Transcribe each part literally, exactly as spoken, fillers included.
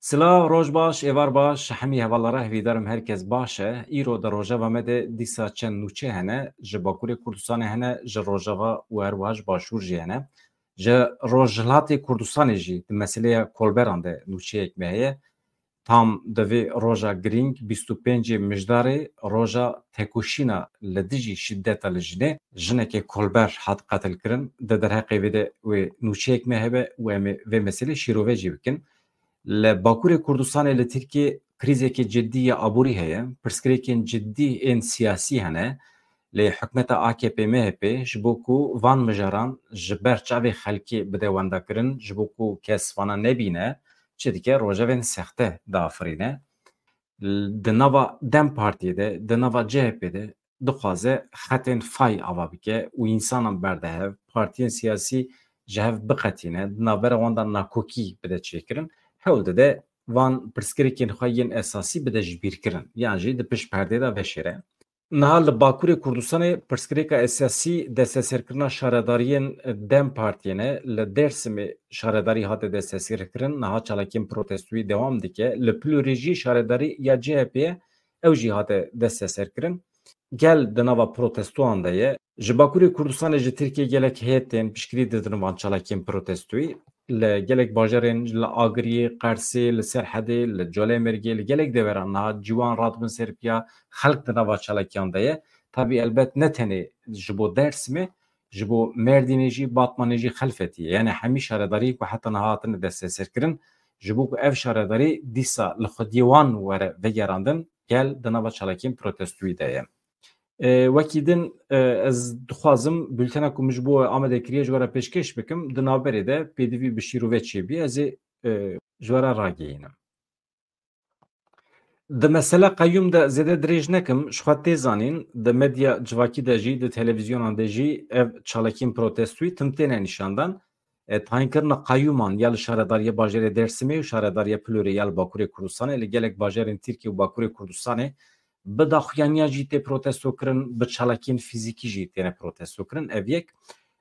Silav, roj baş, êvar baş, hemî hevalara hevîdarim herkes baş e. Îro di rojeva me de dîsa çend nûçe hene, ji Bakurê Kurdistanê hene, ji Rojava û her wiha ji Başûr jî hene. Ji Rojhilatê Kurdistanê jî di meseleya kolberan de nûçeyek me heye. Tam di vê roja girîng, bîst û pêncê Mijdarê, roja tekoşîna li dijî şîdeta li jinê, jinekê kolber hat qetilkirin. Di derheqê vê de wê nûçeyek me hebe û em ê vê meselê şîrove jî bikin. Li Bakurê Kurdistanê li Tirkiyê krîzeke cidî ya aborî heye, pirsgirêkên cidî ên siyasî hene. Lê hikûmeta A K P M H P ji bo ku van mijaran ji ber çavê xelkê bide wendakirin, ji bo ku kes vana nebîne, çi dike, rojevên sexte diafirîne. Di nava DEM Partiyê de, di nava C H P de dixwaze xetên fay ava bike û însanan berde hev, partiyên siyasî ji hev biqetîne, di navbera wan de nakokî bide çêkirin, hewl dide van pirsgirêkên xwe yên esasî bide jibîrkirin, yan jî di pişt perdê de veşêre. Niha li Bakurê Kurdistanê pirsgirêka esasî desteserkirina şaredariyên DEM Partiyê ne. Li Dêrsimê şaredarî hate desteserkirin, niha çalakiyên protestoyî dewam dike. Li Pilûrê jî şaredarî ya C H P ye, ew jî hate desteserkirin. Gel di nava protestoyan de ye. Ji Bakurê Kurdistanê ji Tirkiyê gelek heyet tên piştgirî didin van çalakiyên protestoyî. Li gelek bajarên li Agiriyê, Qersê, li Serhedê, li Colemêrgê, li gelek deveran niha ciwan radibin ser piya, xelk di nava çalakiyan de ye. Tabî elbet ne tenê ji bo Dêrsimê, ji bo Mêrdînê jî, Batmanê jî xelfetî ye. Yanî hemî şaredariyê ku heta niha hatine desteserkirin, ji bo ku ev şaredarî dîsa li xwediyê wan were vegerandin, gel di nava çalakiyên protestoyî de ye. E, wekî din, e, ez dixwazim bultena ku min ji bo we amade kiriye ji we re pêşkêş bikim. Di navberê de pêdivî bi şîrove çêbî, ez ê, e, ji we re ragihînim. Di mesela qeyûm de zêde dirêj nekim, ji xwe tê zanîn, di medya civakî de jî, di televîzyonan de jî ev çalakiyên protestoyî tim têne nîşandan. E, tayînkirina qeyûman ya li şaredariya bajarê Dêrsimê û şaredariya Pilorê ya li Bakurê Kurdistanê, li gelek bajarên Tirkiye û Bakurê Kurdistanê bi daxuyaniya jî tê protesto kirin, bi çalakiyên fîzîkî jî têne protesto kirin. Ev yek.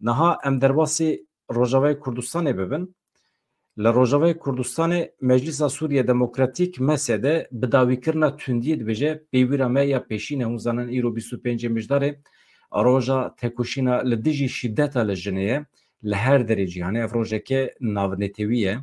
Niha em derbasî Rojavayê Kurdistanê bibin. Li Rojavayê Kurdistanê Meclîsa Sûriye Demokratîk, M S D, bi dawîkirina tundiyê dibêje, pêwîra me ya pêşîn e, hûn zanin îro bîst û pêncê Mijdarê, roja tekoşîna li dijî şîdeta li jinê ye. Li her derê cîhanê ev rojeke navnetewî ye.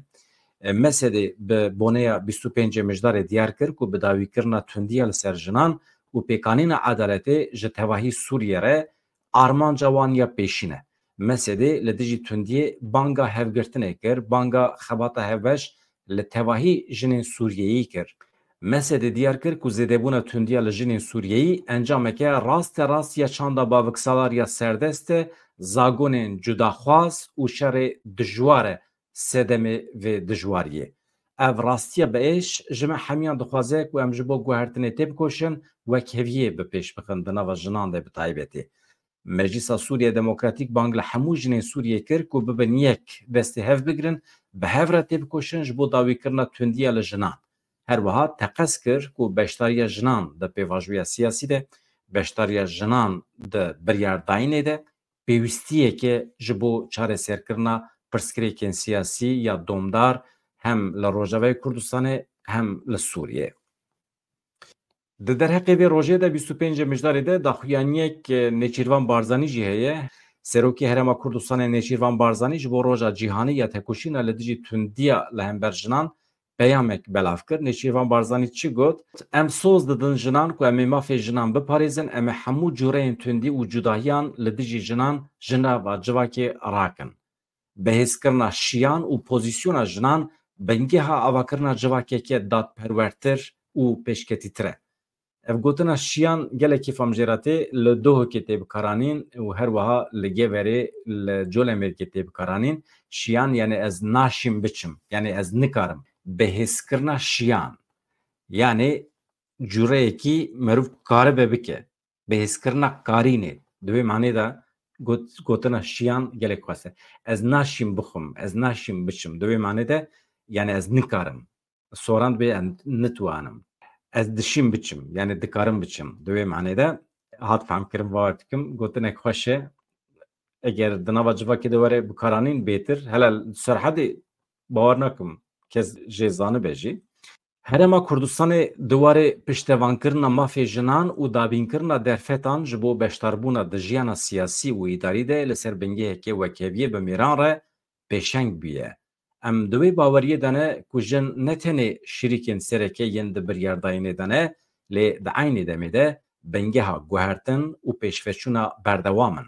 E, M S D bi boneya bîst û pêncê Mijdarê diyar kir ku bi dawîkirina tundiya li ser jinan û pêkanîna edaletê ji tevahî Sûriye re armanca wan ya pêşîn e. M S D li dijî tundiyê banga hevgirtinê kir, banga xebata hevbeş li tevahî jinên Sûriyeyî kir. M S D diyar kir ku zêdebûna tundiya li jinên Sûriyeyî encameke raste rast ya çanda baviksalar ya serdest e, zagonên cudaxwaz û şerê dijwar e sedemê vê dijwariyê. Ev rastiya bi êş ji me hemiyan dixwaze ku em ji bo guhertinê têbikoşin, wekheviyê bi pêş bixin di nava jinan de bi taybetî. Meclîsa Sûriye Demokratîk bang li hemû jinên Sûriyê kir ku bibin yek, destê hev bigirin, bi hev re têbikoşin ji bo dawîkirina tundiya li jinan. Her wiha teqez kir ku beşdariya jinan di pêvajoya siyasî de, beşdariya jinan di biryardayînê de pêwîstiyeke ji bo çareserkirina pirsgirêkên siyasî ya domdar hem li Rojavayê Kurdistanê hem li Sûriyê. Di derheqê vê rojê de bîst û pêncê Mijdarê de daxuyaniyek, e, Nêçîrvan Barzanî jî heye. Serokê Herêma Kurdistanê Nêçîrvan Barzanî ji bo Roja Cîhanî ya Tekoşîna li dijî tundiya li hember jinan peyamek belav kir. Nêçîrvan Barzanî çi got? Em soz didin jinan ku em ê mafê jinan biparêzin, em ê hemû cûreyên tundî û cudahiyan li dijî jinan ji nava civakê rakin. Bihêzkirina şiyan û pozîsyona jinan bingeha avakirina civakeke dadperwertir û pêşketîtir e. Ev gotina şiyan gelekî famjêra tê, li Duhokê tê bikaranîn û her wiha li Geverê, li Colemêrgê tê bikaranîn. Şiyan, yanî ez naşîm biçim, yanî ez nikarim. Bihêzkirina şiyan, yanî cûreyekî meriv karibe bike. Bihêzkirina karînê. Di wê manê de got-, gotina şiyan gelek xweş e. Ez naşîm bixwim, ez naşîm biçim. Di wê manê de, yanî ez nikarim. Soran dibê ez nitwanim. Ez dişîm biçim, yanî dikarim biçim. Di wê manê de hat fehmkirin, bawer dikim. Gotinek xweş e. Eger di nava civakê de were bikaranîn bêtir, hele li Serhedê bawer nakim kes jê zanibe jî. Herêma Kurdistanê di warê piştevankirina mafê jinan û dabînkirina derfetan ji bo beşdarbûna di jiyana siyasî û îdarî de li ser bingehekê wekheviyê bi mêran re pêşeng bûye. Em di wê baweriyê de ne ku jin ne tenê şirîkên sereke yên di biryardayînê de ne, lê di eynî demê de bingeha guhertin û pêşveçûna berdewam in.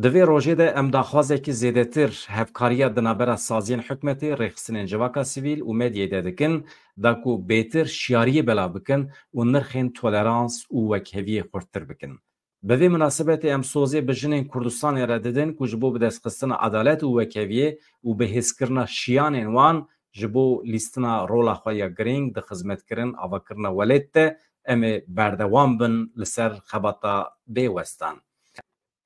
Di vê rojê de em daxwazekî zêdetir hevkariya di navbera saziyên hikûmetê, rêxistinên civaka sivîl û medyayê de dikin, da ku bêtir şiyariyê belav bikin û nirxên tolerans û wekheviyê xurttir bikin. Bi vê minasebetê em sozê bi jinên Kurdistanê re didin ku ji bo bidestxistina edalet û wekheviyê û bihêzkirina şiyanên wan ji bo lîstina rola xwe ya girîng di xizmetkirin avakirina welêt de em ê berdewam bin li ser xebata bê westan.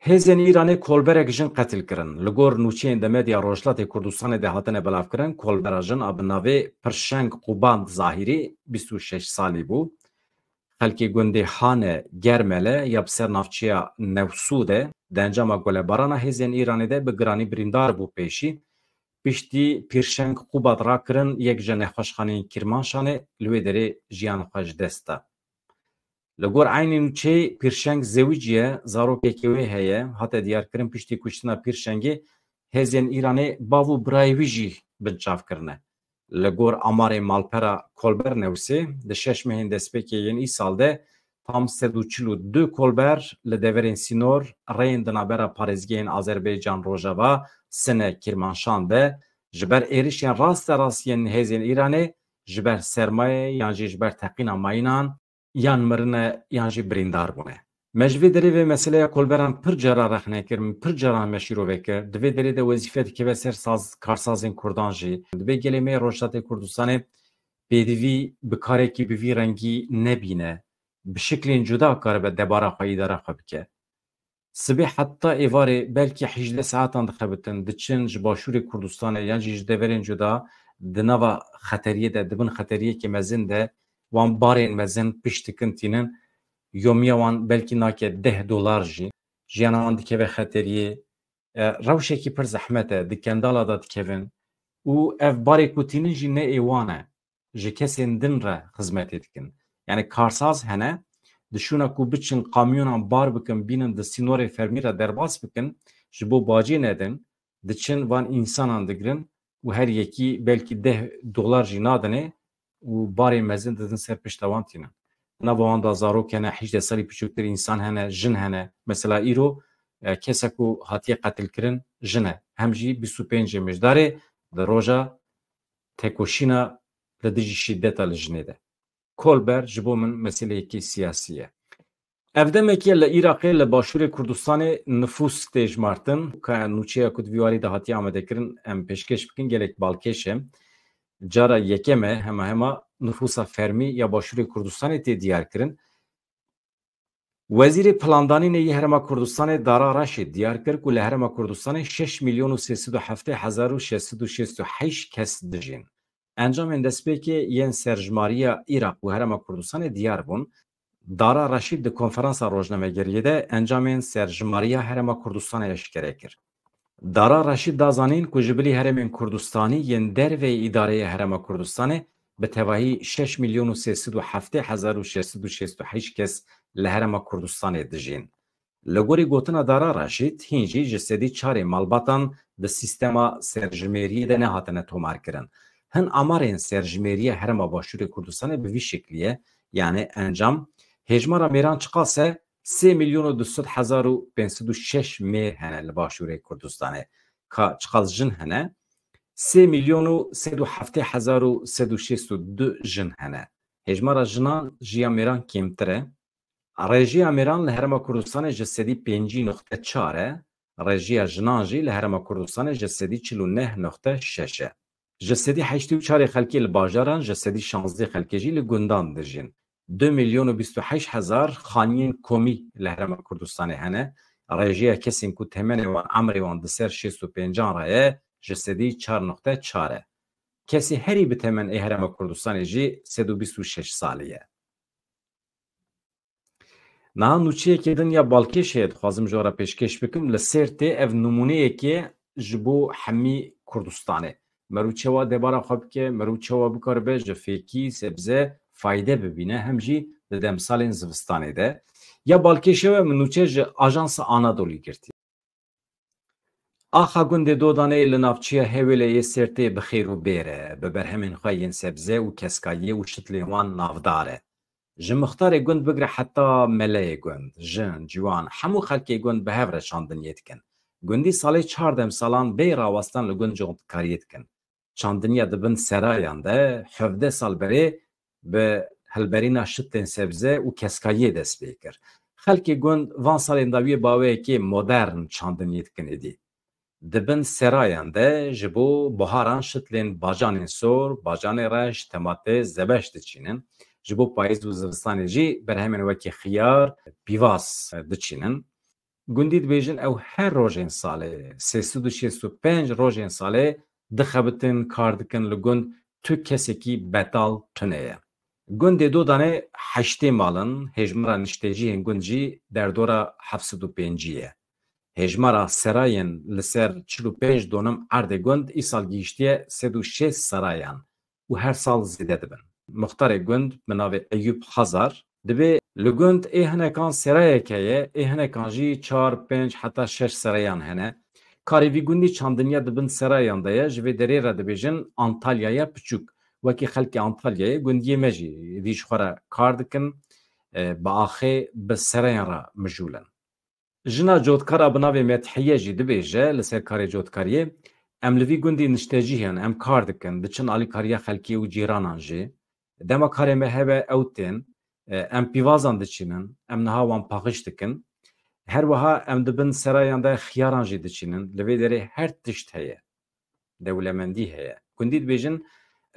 Hêzên Îranê kolberek jin qetil kirin. Li gor nûçeyên di medya Rojhilatê Kurdistanê de hatine belavkirin, kolbera jin a bi navê Pirşeng Quband Zahîrî bîst û şeş salî bû. Xelkê gundê Hane Germele ya bi ser navçeya Newsû de di encama golebarana hêzên Îranê de bi giranî birîndar bû pêşî. Piştî Pîrşeng Qubad rakirin yek ji nexweşxaneyên Kirmanşanê li wê derê jiyan xwe ji dest da. Li gor eynî nûçeyê Pîrşeng zewiciye, zarokekî wê heye, hate diyarkirin piştî kuştina Pîrşengê hêzên Îranê bav û birayê wî jî binçav kirine. Li gor amarê malpera Kolber Newsê, di şeş mehên destpêkê yên îsal de tam sed û çil û du kolber li deverên sînor, rêyên di navbera parêzgehên Azerbaycan Rojava, Sine, Kirmanşan de ji ber êrişên rasterast yên hêzên Îranê, ji ber sermayê yan jî ji ber teqîna mayînan, yan mirine yan jî birîndar bûne. Me ji vê derê vê meseleya kolberan pir cara rexne kir, min pir caran me şîrove kir. Di vê derê de wezîfe dikeve ser saz, karsazên Kurdan jî. Divê gelê me yê Rojhilatê Kurdistanê pêdivî bi karekî bi vî rengî nebîne. Bi şiklên cuda karibe debara xwe, îdara xwe bike. Sibê heta êvarê belkî hejdeh saetan dixebitin, diçin ji başûrê Kurdistanê yan jî ji deverên cuda di nava xeteriyê de, di bin xeteriyekê mezin de wan barên mezin pişt dikin tînin. Yomiya wan belkî nake deh dolar jî. Jiyana wan dikeve xeteriyê. E, rewşekî pir zehmet e, di kendala de dikevin. Û ev barê ku tînin jî ne ê wan e. Ji kesên din re xizmetê dikin. Yani karsaz hene, di şûna ku biçin kamyonan bar bikin, bînin di sînorê fermî re derbas bikin, ji bo bacê nedin, diçin van însanan digirin û her yekî belkî deh dolar jî nadinê û barê mezin didin ser pişta wan tînin. Di nava wan de zarok hene, hejdeh salî piçûktir însan hene, jin hene. Mesela îro, e, kesa ku hatiye qetilkirin jin e. Hem jî bîst û pêncê Mijdarê di roja tekoşîna li dijî şîdeta li jinê de. Kolber ji bo min meseleyekî siyasî ye. Ev demekî ye li Iraqê, li başûrê Kurdistanê nifûs tê jmartin. Ka nûçeya ku di vî warî de hatiye amadekirin, em pêşkêş bikin, gelek balkêş e. Cara yekem e, hema hema nifûsa fermî ya başûrê Kurdistanê tê diyarkirin. Wezîrê Plandanînê yê Herêma Kurdistanê Dara Reşîd diyar kir ku li Herêma Kurdistanê şeş milyon û sê sed û heftê hezar û şeş sed û şêst û heşt kes dijîn. Encamên destpêkê yên serjimariya Iraq û Herêma Kurdistanê diyar bûn. Dara Reşîd di konferansa rojnamegeriyê de encamên serjimariya Herêma Kurdistanê eşkere kir. Dara Reşîd da zanîn ku ji bilî herêmên Kurdistanî yên derveyî îdareyê Herêma Kurdistanê bi tevahî şeş milyon û sê sed û heftê hezar û şeş sed û şêst û heşt kes li Herêma Kurdistanê dijîn. Li gorî gotina Dara Reşîd, hîn jî ji sedî çarê malbatan di sîstema serjimêriyê de nehatine tomarkirin. Hin amarên serjimêriya Herêma Başûrê Kurdistanê bi vî şeklî ye, yani encam, hêjmara mêran çiqas e? Sê milyon û du sed hezar û pênc sed û şeş mêr hene li Başûrê Kurdistanê. Ka çiqas jin hene? Sê milyon û sed û heftê hezar û sed û şêst û du jin hene. Hêjmara jinan ji ya mêran kêmtir e. Rêjiya mêran li Herêma Kurdistanê ji sedî pêncî noqte çar e. Rêjiya jinan jî li Herêma Kurdistanê ji sedî çil û neh noqte şeş e. Ji sedî heştê û çarê xelkê li bajaran, ji sedî şazdeh xelkê jî li gundan dijîn. Du milyon û bîst û heşt hezar xaniyên komî li Herêma Kurdistanê hene. Rêjiya kesên ku temenê wan, emrê wan di ser şêst û pêncan re ye, ji sedî çar noqte çar e. Kesê herî bi temen ê Herêma Kurdistanê jî sed û bîst û şeş salî ye. Niha nûçeyekê din ya balkêş heye, dixwazim ji we re pêşkêş bikim. Li Sêrtê ev nimûneyekê ji bo hemî Kurdistanê. Merû çawa debara xwe bike, merû çawa bikaribe ji fêkî, sebze fayde bibîne, hem jî di demsalên zivistanê de. Ya balkêş ew e, min nûçe ji Ajansa Anadolî girtî. Axa gundê Dodanê li navçeya Hewêlê yê Sêrtê bi xêr û bêr e. Bi berhemên xwe yên sebze û keskayiyê û şitlên wan navdar e. Ji mixtarê gund bigire heta meleyê gund, jin, ciwan, hemû xelkê gund bi hev re çandiniyê dikin. Gundî salê çar demsalan bê rawestan li gund cotkariyê dikin. Çandiniya di bin serayan de hevdeh sal berê bi hilberîna şitlên sebze û keskayiyê dest pê kir. Xelkê gund van salên dawiyê bi awayekê modern çandiniyê dikin êdî. Di bin serayan de ji bo baharan şitlên bacanên sor, bacanê reş, temate, zebeş diçînin. Ji bo payîz û zivistanê jî berhemên wekî xiyar, pîvaz diçînin. Gundî dibêjin ew her rojên salê, sê sed û şêst û pênc rojên salê dixebitin, kar dikin li gund, tu kesekî betal tune ye. Gundê Dodanê heştê mal in, hêjmara niştecihên gund jî derdora heft sed û pêncî ye. Hêjmara serayên li ser çil û pênc donim erdê gund îsal gihîştiye sed û şêst serayan û her sal zêde dibin. Muxtarê gund bi navê Eyûp Hazar dibê li gund ê hinekan serayek heye, ê hinekan jî çar, pênc heta şeş serayan hene. Karê vî gundî çandiniya di bin serayan de ye, ji vê derê re dibêjin Antalya ya piçûk. Wekî xelkê Antalyayê gundiyê me jî vî ji xwe re kar dikin, e, bi axê bi serayan re mijûl in. Jina cotkara bi navê Methiye jî dibêje li ser karê cotkariyê, em li vî gundî niştecîh in, em kar dikin, diçin alîkariya xelkê û cîranan jî. Dema karê me hebe ew tên, e, em pîvazan diçînin, em niha wan paqij dikin. Her wiha em di bin serayan de xiyaran jî diçînin, li vê derê her tişt heye. Dewlemendî heye. Gundî dibêjin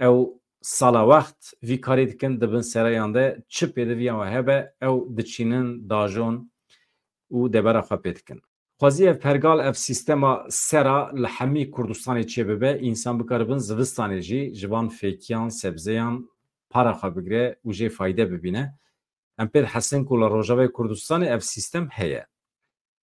ew sala wext vî karê dikin, di bin serayan de çi pêdiviyan we hebe ew diçînin, dajon û debera xwe pê dikin. Xwezî ev pergal, ev sîstema sera li hemî Kurdistanê çêbibe, însan bikaribin zivistanê jî ji van fêkiyan, sebzeyan para xwe bigire û jê fayde bibîne. Em pê dihesin ku li Rojavayê Kurdistanê ev sîstem heye.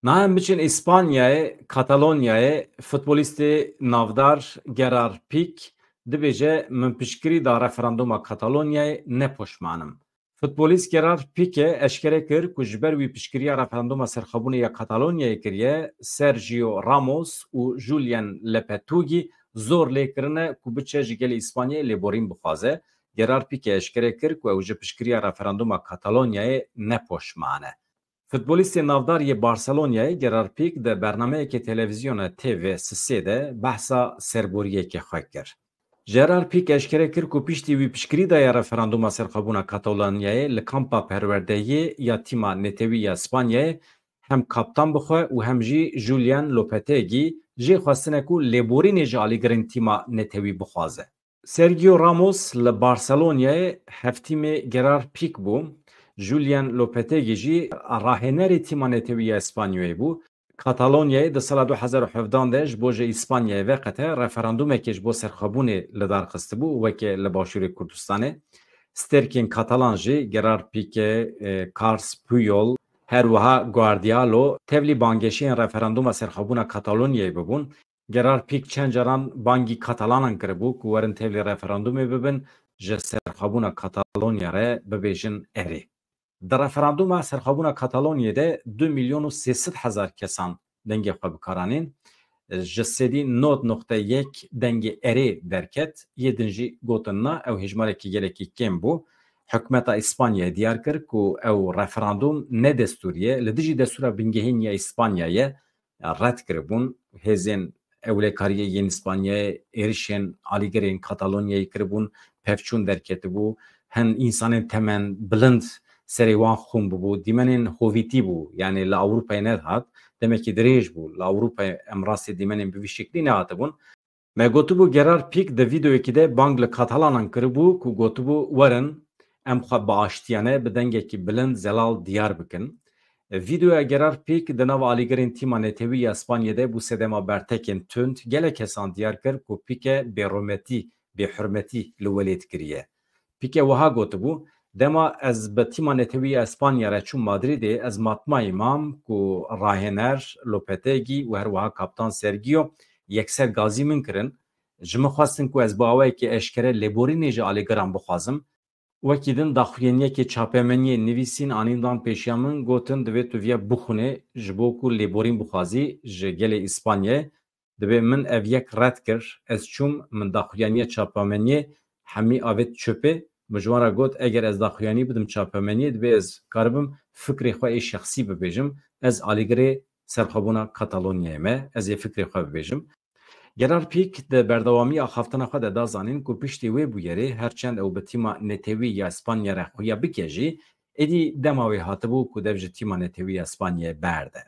Niha em biçin Îspanyayê, Katalonyayê, futbolîstê navdar Gerard Pique dibêje, min piştgirî da referanduma Katalonyayê, ne poşman im. Futbolîst Gerard Pique eşkere kir ku ji ber wî piştgiriya referanduma serxwebûnê ya Katalonyayê kiriye, Sergio Ramos û Julian Lopetegui zor lê kirine ku biçe ji gelê Îspanyayê lêborîn bixwaze. Gerard Pique eşkere kir ku ew ji piştgiriya referanduma Katalonyayê ne poşman e. Futbolîstê navdar yê Barcelonayê Gerard Pique di bernameyekê televîzyona T V sisê de behsa serboriyekê xwe kir. Gerard Pique eşkere kir ku piştî wî piştgirî daye referanduma serxwebûna Katalonyayê, li kampa perwerdeyê ya tîma netewî ya Spanyayê hem kaptan bi xwe û hem jî Julian Lopetegui jê xwestine ku lêborînê ji alîgirên tîma netewî bixwaze. Sergio Ramos li Barcelonayê hevtîmê Gerard Pique bû. Julian Lopetegui jî rahênerê tîma netewî ya Îspanyayê bû. Katalonyayê di sala du hezar û hevdan de ji bo ji Îspanyayê veqete referandumekê ji bo serxwebûnê li dar xistibû, weke li Başûrê Kurdistanê. Stêrkên Katalan jî Gerard Pique, e, Carles Puyol, her wiha Guardiolo tevlî bangkêşiyên referanduma serxwebûna Katalonyayê bibûn. Gerard Pique çend caran bangî Katalanan kiribû ku werin tevlî referandumê bibin, ji serxwebûna Katalonya re bibêjin erê. Di referanduma serxwebûna Katalonyê de du milyon û sê sed hezar kesan dengê xwe bi kar anîn. Ji sedî nod noqte yek dengê erê derket, yê din jî gotin na, ew hêjmarekî gelekî kêm bû. Hikûmeta Îspanyayê diyar kir ku ew referandum ne destûrî ye, li dijî destûra bingehîn ya Îspanya ye, red kiribûn. Hêzên ewlekariyê yên Îspanyayê êrişên alîgirên Katalonyayê kiribûn, pevçûn derketibû. Hin însanên temen bilind serê wan xûn bûbû. Dîmenên hovîtî bû, yanî li Ewropayê nedihat. Demekî dirêj bû. Li Ewropayê em rastî dîmenên bi vî şeklî nehatibûn. Me gotibû Gerard Pique di vîdeoyekî de bang li Katalanan kiribû ku gotibû, werin em xwe bi aştiyane, bi dengekî bilind zelal diyar bikin. Vîdeoya Gerard Pique di nava alîgirên tîma netewî ya Spanyê de bû sedema bertekên tund, gelek kesan diyar kir ku Pique bêrûmetî, bêhurmetî li welêt kiriye. Pique wiha gotibû, dema ez bi tîma netewî ya Espanya re çûm Madrîdê, ez matmayî mam ku rahêner Lopetegui û her wiha kaptan Sergio yekser gazî min kirin. Ji min xwestin ku ez bi awayekî eşkere lêborînê ji alîgiran bixwazim. Wekî din daxuyaniyekê çapemeniyê nivîsîn anîn dan pêşiya min, gotin, divê tu viya bixwînê, ji bo ku lêborîn bixwazî ji gelê Îspanyayê. Divê min ev yek red kir, ez çûm, min daxuyaniya çapemeniyê hemî avêt çöpê. Min ji wan re got, eger ez daxuyanî bidim çapemeniyê, divê ez karibim fikrê xwe ê şexsî bibêjim. Ez alîgirê serxwebûna Katalonyayê me, ez ê fikrê xwe bibêjim. Gerard Pique di berdewamiya axaftina xwe de da zanîn ku piştî wê bûyerê, her çend ew bi tîma netewî ya Spanya re xuya bike jî, êdî dema wê hatibû ku dev ji tîma netewî ya Spanyayê berde.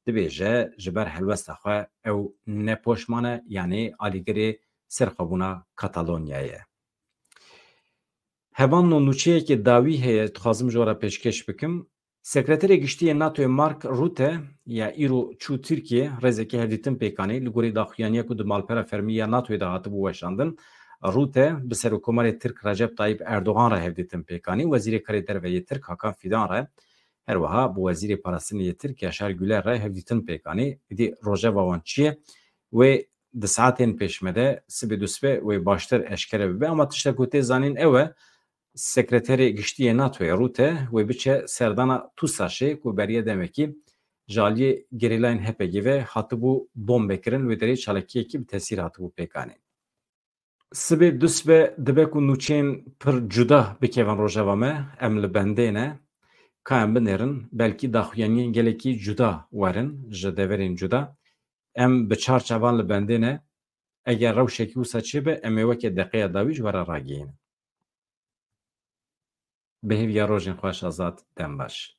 Dibêje, ji ber helwesta xwe ew ne poşman e, yanî alîgirê serxwebûna Katalonyayê ye. Hevalno, nûçeyeke dawî heye, dixwazim ji we re pêşkêş bikim. Sekreterê Giştî yê NATOyê Mark Rutte ya îro çû Tirkiyê, rêzeke hevdîtin pêk anî. Li gorî daxuyaniya ku di malpera fermî ya NATOyê de hatibû weşandin, Rutte bi Serokkomarê Tirk Recep Tayyip Erdogan re hevdîtin pêk anî, Wezîrê Karê Derve yê Tirk Hakan Fidan re, her wiha bi Wezîrê Parastinê yê Tirk Yaşar Güler re hevdîtin pêk anî. Îdî rojeva wan çi ye? Wê di saetên pêşme de, sibê dusbe wê baştir eşkere bibe. Ama tiştek ku tê zanîn ew e, Sekreterê Giştî yê NATOyê Rutte wê biçe serdana TUSAŞê ku beriya demekî ji aliyê gerîlayên H P G ve hatibû bombekirin, wê derê çalakiyekî bi tesîr hatibû pêkanîn. Sibê dusbe dibe ku nûçeyên pir cuda bikevin rojeva me, em li bendê ne, ka em binêrin, belkî daxuyaniyên gelekî cuda werin ji deverên cuda. Em bi çar çavan li bendê ne, eger rewşekî wisa çêbe, em ê weke deqeya dawî ji we re ragihînin. Bi hêviya rojên xweş, Azad, dem baş.